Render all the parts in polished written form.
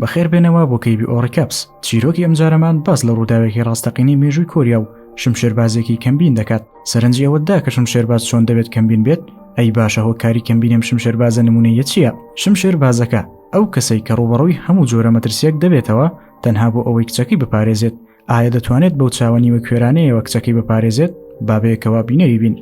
بەخێربێنەوە بۆ کەیبی ئۆڕیکاپس چیرۆکی ئەمجارەمان باس لە ڕووداوێکی ڕاستەقینەی مێژووی کۆریا و شمشێربازێکی کەمبین دەکات سەرنجی ئەوەت دا کە شمشێرباز چۆن دەبێت کەمبین بێت ئەی باشە هۆکاری کەمبینی ئەم شمشێربازە نمونەیە چییە شمشێربازەکە ئەو کەسەی کە ڕووبەڕووی هەموو جۆرە مەترسیەک دەبێتەوە تەنها بۆ ئەوەی کچەکەی بپارێزێت ئایا دەتوانێت بەو چاوە نیوە کوێرانەیەوە کچەکەی بپارێزێت؟ با بەیەکەوە بینەری بین.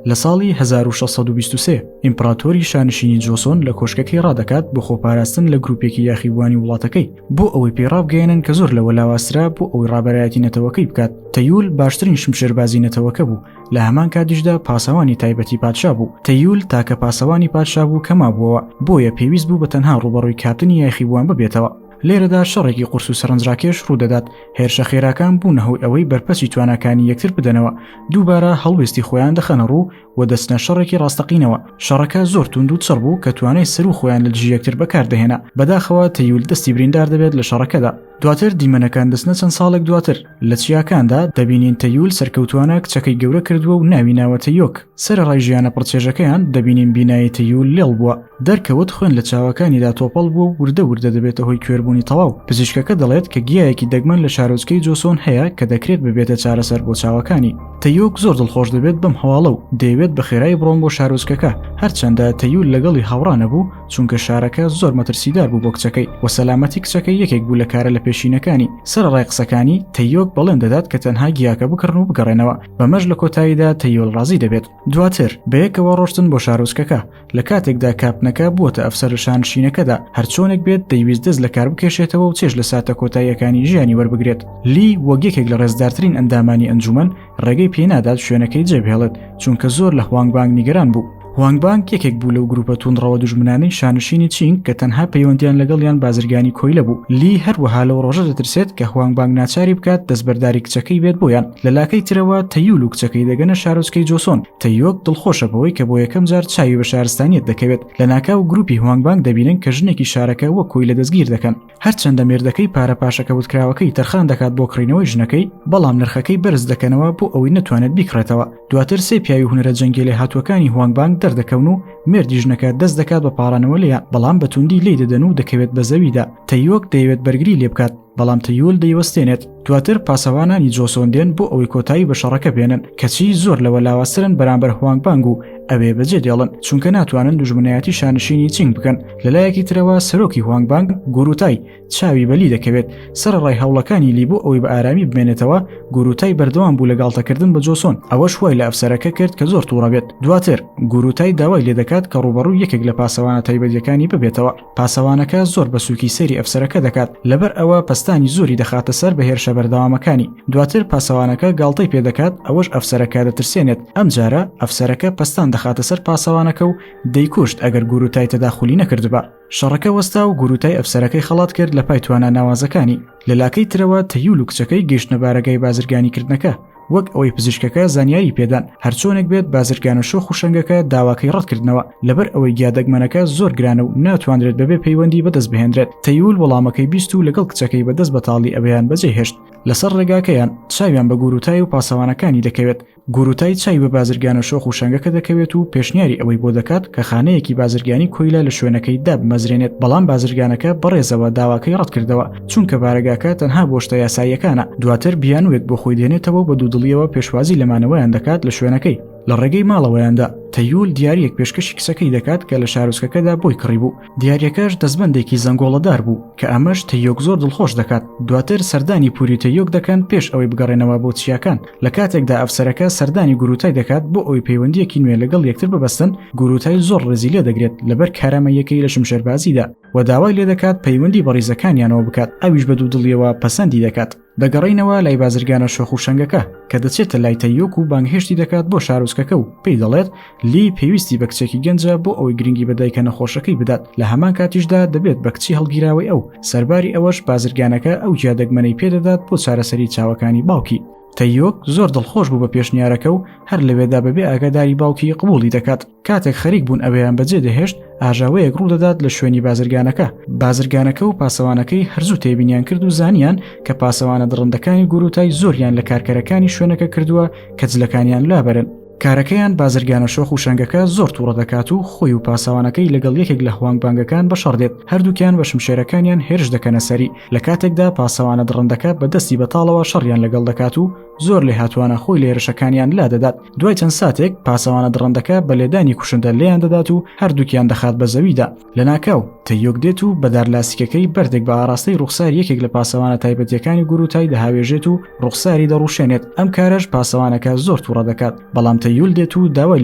لە ساڵی 1623 ئیمپراتۆری شانشینی جۆسۆن لە کۆشکەکەی ڕادەکات بۆ خۆپاراستن لە گروپێکی یاخیبووانی وڵاتەکەی بۆ ئەوەی پێی ڕابگەیەنن کە زۆر لەوە لاوازترە بۆ ئەوەی ڕابەرایەتی نەتەوەکەی بکات. تەیول باشترین شمشێربازی نەتەوەکە بوو، لە هەمان کاتیشدا پاسەوانی تایبەتی پادشا بوو. تەیول تاکە پاسەوانی پادشا بوو کە مابووەوە، بۆیە پێویست بوو بە تەنها ڕووبەڕووی کاپتنی یاخیبووان ببێتەوە. لێرەدا شەڕێکی قورس و سەرنجڕاکێش ڕوودەدات، هێرشە خێراکان بوونە هۆی ئەوەی بەرپەچی تواناکانی یەکتر بدەنەوە، دووبارە هەڵوێستی خۆیان دەخەنە ڕوو و دەچنە شەڕێکی ڕاستەقینەوە، شەڕەکە زۆر توند و چڕ بوو کە توانای سەروو خۆیان لە دژی یەکتر بەکاردەهێنا، بەداخەوە تەیول دەستی بریندار دەبێت لە شەڕەکەدا. دواتر دیمەنەکان دەچنە چەند ساڵێک دواتر، لە چیاکاندا دەبینین تەیول سەرکەوتووانە کچەکەی گەورە کردووە و ناوی ناوە تەیۆک، سەرەڕای ژیانە پڕچێژەکەیان دەبینین بینایی تەیول لێڵ بووە، دەرکەوت خوێن لە چاوەکانیدا تۆپەڵ بووە و وردە وردە دەبێتە هۆی کوێربوونی تەواو، پزیشکەکە دەڵێت کە گیایەکی دەگمەن لە شارۆچکەی جۆسۆن هەیە کە دەکرێت ببێتە چارەسەر بۆ چاوەکانی. تەیۆک زۆر دڵخۆش دەبێت بەم هەواڵە و دەیەوێت بە خێرایی بڕۆن بۆ شارۆچکەکە، هەرچەندە تەیول لەگەڵی هاوڕا نەبوو چونکە شارەکە زۆر مەترسیدار بوو بۆ کچەکەی و سەلامەتی کچەکەی یەکێک بوو لە کارە لەپێشینەکانی. سەرەڕای قسەکانی، تەیۆک بەڵێن دەدات کە تەنها گیاکە بکڕن و بگەڕێنەوە، بەمەش لە کۆتاییدا تەیۆل ڕازی دەبێت. دواتر بەیەکەوە ڕۆشتن بۆ شارۆچکەکە. لە کاتێکدا کاپتنەکە بووەتە ئەفسەر لە شانشینەکەدا، هەرچۆنێک بێت دەیویست دەست لە کار بکێشێتەوە و چێژ لە ساتە کۆتاییەکانی ژیانی وەربگرێت. لی وەک یەکێک لە ڕێزدارترین ئەندامانی ئەنجومەن، ڕێگەی پێنادات شوێنەکەی جێبهێڵێت، چونکە زۆر لە هوانگبانگ نیگەران بوو. هوانگبانگ یەکێک بوو لەو گروپە توندڕەوە دوژمنانەی شانشینی چینگ کە تەنها پەیوەندیان لەگەڵیان بازرگانی کۆیلە بوو. لی هەروەها لەو ڕۆژە دەترسێت کە هوانگبانگ ناچاری بکات دەستبەرداری کچەکەی بێت بۆیان. لە لاکەی ترەوە تەیول و کچەکەی دەگەنە شارۆچکەی جۆسۆن. تەیۆک دڵخۆشە بەوەی کە بۆ یەکەم جار چاوی بە شارستانیەت دەکەوێت، لەناکاو گروپی هوانگبانگ دەبینن کە ژنێکی شارەکە وەک کۆیلە دەستگیر دەکەن. هەرچەندە مێردەکەی پارە پاشەکەوتکراوەکەی تەرخان دەکات بۆ کڕینەوەی ژنەکەی، بەڵام نرخەکەی بەرز دەکەنەوە بۆ ئەوەی نەتوانێت بیکڕێتەوە. دواتر سێ پیاوی هونەرە جەنگیە لێهاتووەکانی هوانگبانگ دەردەکەون و مێردی ژنەکە دەست دەکات بە پاڕانەوە لێیان، بەڵام بە توندی لێی دەدەن و دەکەوێت بە زەویدا. تەیۆک دەیەوێت بەرگری لێبکات. بەڵام تەیول دەیوەستێنێت. دواتر پاسەوانانی جۆسۆن دێن بۆ ئەوەی کۆتایی بە شەڕەکە بێنن، کەچی زۆر لەوە لاوازترن بەرامبەر هوانگبانگ و ئەوێ بەجێ دێڵن، چونکە ناتوانن دوژمنایەتی شانشینی چینگ بکەن. لەلایەکی ترەوە سەرۆکی هوانگبانگ، گوروتای، چاوی بە لی دەکەوێت. سەرەڕای هەوڵەکانی لی بۆ ئەوەی بە ئارامی بمێنێتەوە، گوروتای بەردەوام بوو لە گاڵتەکردن بە جۆسۆن، ئەوەش وای لە ئەفسەرەکە کرد کە زۆر توڕە بێت. دواتر گوروتای داوای لێدەکات کە ڕووبەڕووی یەکێک لە پاسەوانە تایبەتییەکانی ببێتەوە. پاسەوانەکە زۆر بە سووکی سەیری ئەفسەرەکە دەکات، لەبەر ئەوە پەستانی زۆری دەخاتە سەر بە هێرشە بەردەوامەکانی. دواتر پاسەوانەکە گاڵتەی پێ دەکات، ئەوەش ئەفسەرەکە دەترسێنێت. ئەمجارە ئەفسەرەکە پەستان دەخاتە سەر پاسەوانەکە و دەیکوشت ئەگەر گوروتای تەداخولی نەکردبا. شەڕەکە وەستا و گوروتای ئەفسەرەکەی خەڵات کرد لە پای توانا ناوازەکانی. لە لاکەی ترەوە تەیول و کچەکەی گەیشتنە بارەگای بازرگانیکردنەکە. وەک ئەوەی پزیشکەکە زانیاری پێدان، هەرچۆنێک بێت بازرگانە شۆخ و شەنگەکە داواکەی ڕەتکردنەوە، لەبەر ئەوەی گیا دەگمەنەکە زۆر گرانە و ناتوانرێت بەبێ پەیوەندی بەدەست بهێنرێت. تەیول وەڵامەکەی بیست و لەگەڵ کچەکەی بە دەست بەتاڵی ئەوێیان بەجێهێشت. لەسەر ڕێگاکەیان چاویان بە گوروتای و پاسەوانەکانی دەکەوێت. گوروتای چاوی بە بازرگانە شۆخ و شەنگەکە دەکەوێت و پێشنیاری ئەوەی بۆ دەکات کە خانەیەکی بازرگانی کۆیلە لە شوێنەکەی دابمەزرێنێت، بەڵام بازرگانەکە بەڕێزەوە داواکەی ڕەتکردەوە، چونکە بارەگاکە تەنها بۆ شتە یاساییەکانە، دواتر بیانووێک بۆ خۆی دێنێتەوە و بە دوودڵییەوە پێشوازی لە مانەوەیان دەکات لە شوێنەکەی. لە ڕێگەی ماڵەوەیاندا، تەیول دیارییەک پێشکەشی کچەکەی دەکات کە لە شارۆچکەکەدا بۆی کڕیبوو. دیارییەکەش دەستبەندێکی زەنگۆڵەدار بوو، کە ئەمەش تەیۆک زۆر دڵخۆش دەکات. دواتر سەردانی پوری تەیۆک دەکەن پێش ئەوەی بگەڕێنەوە بۆ چیاکان. لە کاتێکدا ئەفسەرەکە سەردانی گوروتای دەکات بۆ ئەوەی پەیوەندییەکی نوێ لەگەڵ یەکتر ببەستن، گوروتای زۆر ڕێزی لێدەگرێت لەبەر کارامەییەکەی لە شمشێربازیدا. و داوای لێدەکات پەیوەندی بە ڕیزەکانیانەوە بکات، ئەویش بە دوودڵیەوە پەسەندی دەکات. دەگەڕێینەوە لای بازرگانە شۆخ و شەنگەکە، کە دەچێتە لای تەیۆک و بانگهێشتی دەکات بۆ شارۆچکەکە و پێی دەڵێت لی پێویستی بە کچێکی گەنجە بۆ ئەوەی گرنگی بە دایکە نەخۆشەکەی بدات، لە هەمان کاتیشدا دەبێت بە کچی هەڵگیراوەی ئەو. سەرباری ئەوەش بازرگانەکە ئەو گیا دەگمەنەی پێدەدات بۆ چارەسەری چاوەکانی باوکی. تەیۆک زۆر دڵخۆش بوو بە پێشنیارەکە و هەر لەوێدا بەبێ ئاگاداری باوکی قبوڵی دەکات. کاتێک خەریک بوون ئەوێیان بەجێ دەهێشت، ئاژاوەیەک ڕوودەدات لە شوێنی بازرگانەکە. بازرگانەکە و پاسەوانەکەی هەر زوو تێبینیان کرد و زانیان کە پاسەوانە دڕندەکانی گوروتای زۆریان لە کارکەرەکانی شوێنەکە کردووە کە جلەکانیان لابەرن. کارەکەیان بازرگانە شۆخ و شەنگەکە زۆر توڕە دەکات و خۆی و پاسەوانەکەی لەگەڵ یەکێک لە هوانگبانگەکان بە شەڕ دێت، هەردووکیان بە شمشێرەکانیان هێرش دەکەنە سەری، لە کاتێکدا پاسەوانە دڕندەکە بە دەستی بەتاڵەوە شەڕیان لەگەڵ دەکات و زۆر لێهاتوانە خۆی لە هێرشەکانیان لادەدات. دوای چەند ساتێک پاسەوانە دڕندەکە بە لێدانی کوشندە لێیان دەدات و هەردووکیان دەخات بە زەویدا. لەناکاو، تەیۆک دێت و بە دارلاستیکەکەی بەردێک بە ئاڕاستەی ڕوخساری یەکێک لە پاسەوانە تایبەتییەکانی گوروتای دەهاوێژێت و ڕوخساری دەڕوشێنێت، ئەم کارەش پاسەوانەکە زۆر توڕە دەکات، بەڵام تەیول دێت و داوای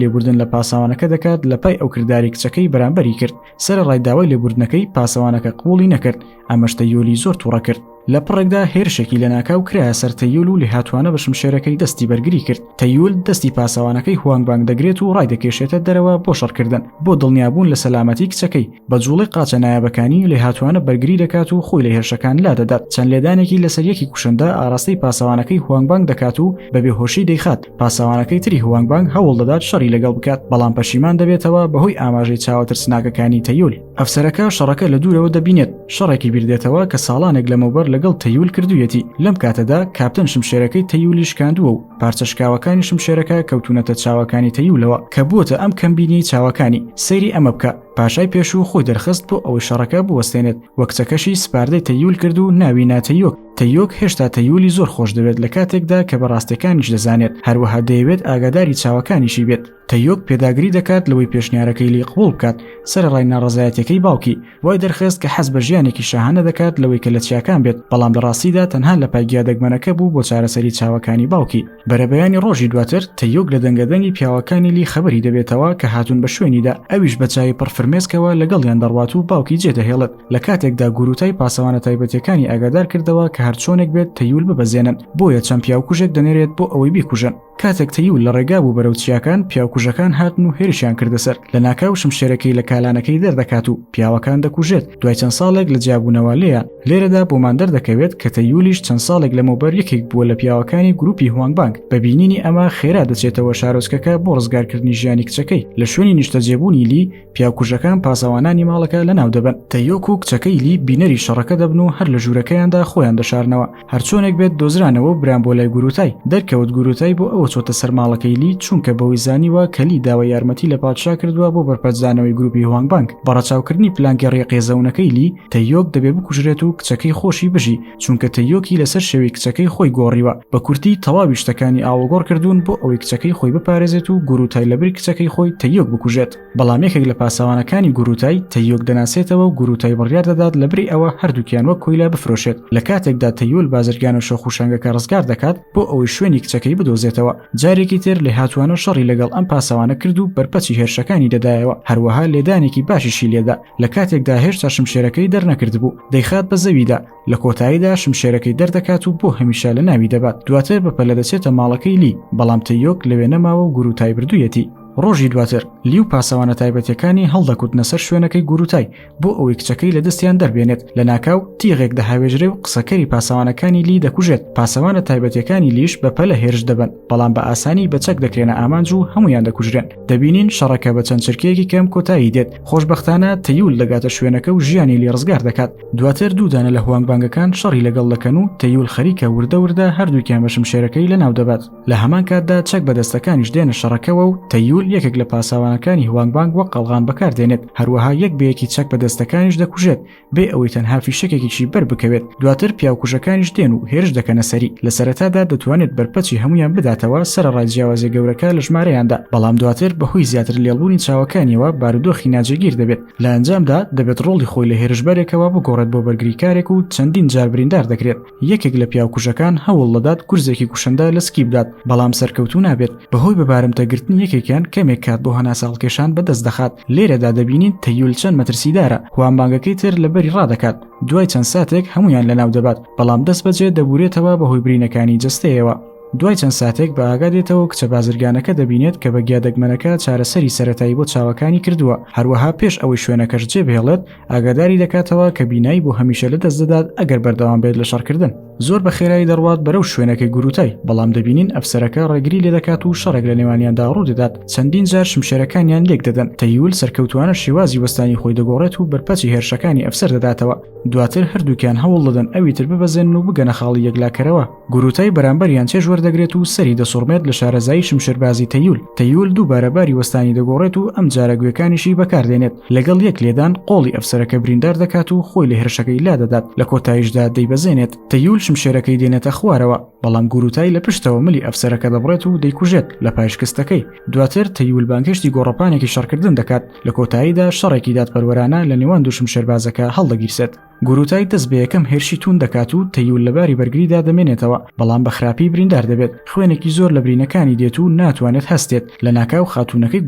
لێبوردن لە پاسەوانەکە دەکات لە پای ئەو کرداری کچەکەی بەرامبەری کرد، سەرەڕای داوای لێبوردنەکەی پاسەوانەکە قبوڵی نەکرد، ئەمەش تەیولی زۆر توڕە کرد. لە پڕێکدا هێرشێکی لەناکاو کرایە سەر تەیول و لێهاتوانە بە شمشێرەکەی دەستی بەرگری کرد. تەیول دەستی پاسەوانەکەی هوانگبانگ دەگرێت و ڕایدەکێشێتە دەرەوە بۆ شەڕکردن، بۆ دڵنیابوون لە سەلامەتی کچەکەی. بە جوڵەی قاچە نایابەکانی لێهاتوانە بەرگری دەکات و خۆی لە هێرشەکان لادەدات. چەند لێدانێکی لەسەر یەکی کوشندە ئاراستەی پاسەوانەکەی هوانگبانگ دەکات و بە بێهۆشی دەیخات. پاسەوانەکەی تری هوانگبانگ هەوڵ دەدات شەڕی لەگەڵ بکات، بەڵام پەشیمان دەبێتەوە بەهۆی ئاماژەی چاوە ترسناکەکانی تەیول. ئەفسەرەکە شەڕەکە لە دوورەوە دەبینێت، شەڕێکی بیردێتەوە کە ساڵانێک لەمەوبەر لەگەڵ تەیول کردوویەتی. لەم کاتەدا کاپتن شمشێرەکەی تەیولی شکاندووە و پارچە شکاوەکانی شمشێرەکە کەوتوونەتە چاوەکانی تەیولەوە کە بووەتە ئەم کەمبینیەی چاوەکانی. سەیری ئەمە بکە، پاشای پێشوو خۆی دەرخست بۆ ئەوەی شەڕەکە بوەستێنێت و کچەکەشی سپاردەی تەیول کرد و ناوی نا تەیۆک. تەیۆک هێشتا تەیولی زۆر خۆشدەوێت لە کاتێکدا کە بە ڕاستیەکانیش دەزانێت، هەروەها دەیەوێت ئاگاداری چاوەکانیشی بێت. تەیۆک پێداگری دەکات لەوەی پێشنیارەکەی لی قبوڵ بکات، سەرەڕای ناڕەزایەتیەکەی باوکی، وای دەرخست کە حەز بە ژیانێکی شاهانە دەکات لەوەی کە لە چیاکان بێت، بەڵام لە ڕاستیدا تەنها لە پای گیا دەگمەنەکە بوو بۆ چارەسەری چاوەکانی باوکی. بەرەبەیانی ڕۆژی دواتر، تەیۆک لە دەنگەدەنگی پیاوەکانی لی خەبەری دەبێتەوە کە هاتوون بە شوێنیدا، ئەویش بە چاوی پڕ فرمێسکەوە لەگەڵیان دەڕوات و باوکی جێدەهێڵێت، لە کاتێکدا گوروتای پاسەوانە تایبەتیەکانی ئاگادار کردەوە کە هەرچۆنێک بێت تەیول ببەزێنن، بۆیە چەند پیاوکوژێک دەنێرێت بۆ ئەوەی بیکوژن. کاتێک تەیول لە ڕێگا بوو بەرەو چیاکان، پیاوکوژەکان هاتن و هێرشیان کردە سەر. لەناکاو شمشێرەکەی لە کالانەکەی دەردەکات و پیاوەکان دەکوژێت. دوای چەند ساڵێک لە جیابوونەوە لێیان، لێرەدا بۆمان دەردەکەوێت کە تەیولیش چەند ساڵێک لەمەوبەر یەکێک بووە لە پیاوەکانی گروپی هوانگبانگ. بە بینینی ئەمە خێرا دەچێتەوە شارۆچکەکە بۆ ڕزگارکردنی ژیانی کچەکەی. لە شوێنی نیشتەجێبوونی لی، پیاوکوژەکان پاسەوانانی ماڵەکە لەناو دەبەن. تەیۆک و کچەکەی لی بینەری شەڕەکە دەبن و هەر لە ژوورەکەیاندا خۆیان دەشارنەوە. هەرچۆنێک بێت دۆزرانەوە و بران بۆ لای گوروتای. دەرکەوت گوروتای بۆ ئەوە چۆتە سەر ماڵەکەی لی چونکە بەوەی زانیوە کە لی داوای یارمەتی لە پادشا کردووە بۆ بەرپەرچدانەوەی گروپی هوانگبانگ. بە ڕەچاوکردنی پلانگێڕییە قێزەونەکەی لی، تەیۆک دەبێ بکوژرێت و کچەکەی خۆشی بژی. چونکە تەیۆکی لەسەر شێوەی کچەکەی خۆی گۆڕیوە، بە کورتی تەواوی شتەکانی ئاڵوگۆڕ کردوون بۆ ئەوەی کچەکەی خۆی بپارێزێت و گوروتای لەبری کچەکەی خۆی تەیۆک بکوژێت، بەڵام یەکێک لە پاسەوانەکانی گوروتای تەیۆک دەناسێتەوە و گوروتای بڕیار دەدات لەبری ئەوە هەردووکیان وەک کۆیلە بفرۆشێت، لە کاتێکدا تەیول بازرگانە شۆخوشەنگەکە ڕزگار دەکات بۆ ئەوەی شوێنی کچەکەی بدۆزێتەوە، جارێکی تر لێهاتووانە شەڕی لەگەڵ ئەم پاسەوانە کرد و بەرپەچی هێرشەکانی دەدایەوە، هەروەها لێدانێکی باشیشی لێدا. لە کاتێکدا هێشتا شمشێرەکەی دەرنەکردبوو دەیخات بە زەویدا لە کۆتاییدا شمشێرەکەی دەردەکات و بۆ هەمیشە لە ناوی دەبات دواتر بە پەلە دەچێتە ماڵەکەی لی بەڵام تەیۆک لەوێ نەماوە و گوروتای بردوویەتی ڕۆژی دواتر لی و پاسەوانە تایبەتەکانی هەڵدەکوتنە سەر شوێنەکەی گوروتای بۆ ئەوەی کچەکەی لە دەستیان دەربێنێت لە ناکاو تیغێک دەهاوێژرێ و قسەکەری پاسەوانەکانی لی دەکوژێت پاسەوانە تایبەتەکانی لیش بە پەلە هێرش دەبەن بەڵام بە ئاسانی بە چەک دەکرێنە ئامانج و هەمویان دەکوژرێن دەبینین شەڕەکە بە چەند چرکەیەکی کەم کۆتایی دێت خۆشبەختانە تەیول دەگاتە شوێنەکە و ژیانی لێ ڕزگار دەکات دواتر دوو دانە لە هوانگبانگەکان شەڕی لەگەڵ دەکەن و تەیول خەریکە وردە وردە هەردووکیان بە شمشێرەکەی لەناو دەبات لە هەمان کاتدا چەک بەدەستەکانیش دێنە شەڕەکەوە و تەیول یەکێک لە پاساوانەکانی هوانگبانگ وەک قەڵغان بەکاردێنێت هەروەها یەک بە یەکی چەک بەدەستەکانیش دەکوژێت بێ ئەوەی تەنها فیشەکێکیشی بەر بکەوێت، دواتر پیاوکوژەکانیش دێن و هێرش دەکەنە سەری، لە سەرەتادا دەتوانێت بەرپەچی هەموویان بداتەوە سەرەڕای جیاوازیە گەورەکە لە ژمارەیاندا، بەڵام دواتر بەهۆی زیاتر لێڵبوونی چاوەکانیەوە بارودۆخی ناجێگیر دەبێت، لە ئەنجامدا دەبێت ڕۆڵی خۆی لە هێرشبەرێکەوە بگۆڕێت بۆ بەرگریکارێک و چەندین جار بریندار دەکرێت، یەکێک لە پیاوکوژەکان هەوڵ دەدات گورزێکی کوشندە لە سکی بدات، بەڵام سەرکەوتوو نابێت، بەهۆی بە بارمتە گرتنی یەکێکیان کەمێک کات بۆ هەناسە هەڵکێشان بەدەست دەخات، لێرەدا دەبینین تەیول چەند مەترسیدارە، هوانبانگەکەی تر لەبەری ڕادەکات، دوای چەند ساتێک هەموویان لەناو دەبات، بەڵام دەستبەجێ دەبورێتەوە بەهۆی برینەکانی جەستەیەوە. دوای چەند ساتێک بە ئاگا دێتەوە و کچە بازرگانەکە دەبینێت کە بە گیا دەگمەنەکە چارەسەری سەرەتایی بۆ چاوەکانی کردووە، هەروەها پێش ئەوەی شوێنەکەش جێبهێڵێت ئاگاداری دەکاتەوە کە بینایی بۆ هەمیشە لەدەست دەدات ئەگەر بەردەوام بێت لە شەڕکردن. زۆر بە خێرایی دەڕوات بەرەو شوێنەکەی گوروتای، بەڵام دەبینین ئەفسەرەکە ڕێگری لێدەکات و شەڕێک لە نێوانیاندا ڕوودەدات. چەندین جار شمشێرەکانیان لێک دەدەن. تەیول سەرکەوتووانە شێوازی وەستانی خۆی دەگۆڕێت و بەرپەچی هێرشەکانی ئەفسەر دەداتەوە. دواتر هەردووکیان هەوڵ دەدەن ئەوی تر ببەزێنن و بگەنە خاڵی یەکلاکەرەوە. گوروتای بەرامبەریان چێژ وەردەگرێت و سەری دەسوڕمێت لە شارەزایی شمشێربازی تەیول. تەیول دووبارە باری وەستانی دەگۆڕێت و ئەمجارە گوێکانیشی بەکاردێنێت. لەگەڵ یەک لێدان قۆڵی ئەفسەرەکە بریندار دەکات و خۆی لە هێرشەکەی لادەدات، لە کۆتاییشدا دەیبەزێنێت. تەیول شمشێرەکەی دێنێتە خوارەوە، بەڵام گوروتای لە پشتەوە ملی ئەفسەرەکە دەبڕێت و دەیکوژێت لە پای شکستەکەی. دواتر تەیول بانگهێشتی گۆڕەپانێکی شەڕکردن دەکات، لە کۆتاییدا شەڕێکی دادپەروەرانە لە نێوان دوو شمشێربازەکە هەڵدەگیرسێت. گوروتای دەست بە یەکەم هێرشی توند دەکات و تەیول لە باری بەرگریدا دەمێنێتەوە، بەڵام بە خراپی بریندار دەبێت، خوێنێکی زۆر لە برینەکانی دێت و ناتوانێت هەستێت، لەناکاو خاتوونەکەی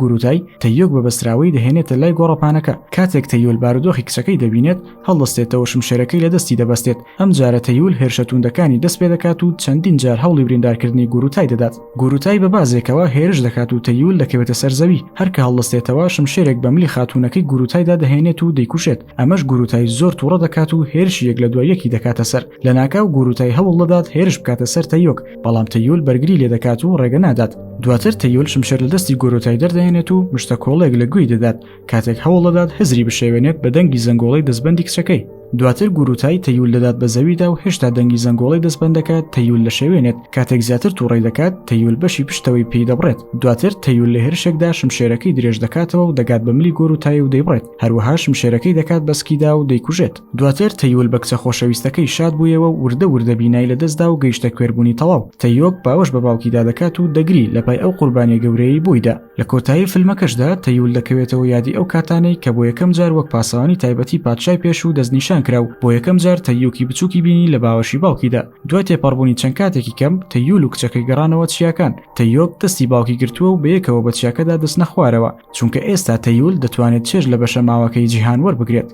گوروتای، تەیۆک بە بەستراوەیی دەهێنێتە لای گۆڕەپانەکە، کاتێک تەیول بارودۆخی کچەکەی دەبینێت، هەڵدەستێتەوە شمشێرەکەی لە دەستی دەبەستێت، ئەمجارە تەیول هێرشە توندەکانی دەست پێدەکات و چەندین جار هەوڵی بریندارکردنی گوروتای دەدات. گوروتای بە بازێکەوە هێرش دەکات و تەیول دەکەوێتە سەر زەوی، هەر کە هەڵدەستێتەوە شمشێرێک بە ملی خاتوونەکەی گوروتایدا دەهێنێت و دەیکوژێت، ئەمەش گوروتای زۆر توڕە دەکات و هێرشی یەک لە دوای یەکی دەکاتە سەر، لەناکاو گوروتای هەوڵ دەدات هێرش بکاتە سەر تەیۆک، بەڵام تەیول بەرگری لێدەکات و ڕێگە نادات. دواتر تەیول شمشێر لە دەستی گوروتای دەردەهێنێت و مشتە کۆڵێک لە گوێی دەدات، کاتێک هەوڵ دەدات هزری بشێوێنێت بە دەنگی زەنگۆڵەی دەستبەندی کچەکەی. دواتر گوروتای تەیول دەدات بە زەویدا و هێشتا دەنگی زەنگۆڵەی دەستبەندەکە تەیول دەشێوێنێت، کاتێک زیاتر توڕەی دەکات تەیول بەشی پشتەوەی پێی دەبڕێت. دواتر تەیول لە هێرشێکدا شمشێرەکەی درێژ دەکاتەوە و دەگات بە ملی گوروتای و دەیبڕێت، هەروەها شمشێرەکەی دەکات بە سکیدا و دەیکوژێت. دواتر تەیول بە کچە خۆشەویستەکەی شاد بوویەوە و وردە وردە بینای لەدەستدا و گەیشتە کوێربوونی تەواو. تەیۆک باوەش بە باوکیدا دەکات و دەگری لەپای ئەو قوربانیە گەورەیەی بۆی دا. لە کۆتایی فیلمەکەشدا تەیول دەکەوێتەوە یادی ئەو کاتانەی کە بۆ یەکەم جار وەک پاسەوانی تایبەتی پادشای پێشوو دەستنیشان کرا و بۆ یەکەم جار تەیوکی بچووکی بینی لە باوەشی باوکیدا. دوای تێپەڕبوونی چەند کاتێکی کەم تەیول و کچەکەی گەڕانەوە چیاکان. تەیۆک دەستی باوکی گرتووە و بەیەکەوە بە چیاکەدا دەچنە خوارەوە، چونکە ئێستا تەیول دەتوانێت چێژ لە بەشە ماوەکەی جیهان وەربگرێت.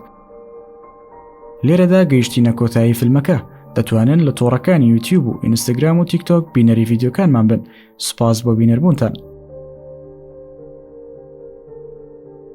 لێرەدا گەیشتینە کۆتایی فیلمەکە. دەتوانن لە تۆڕەکانی یوتیوب و ئینستاگرام و تیکتۆک بینەری ڤیدیۆکانمان بن. سوپاس بۆ بینەربوونتان.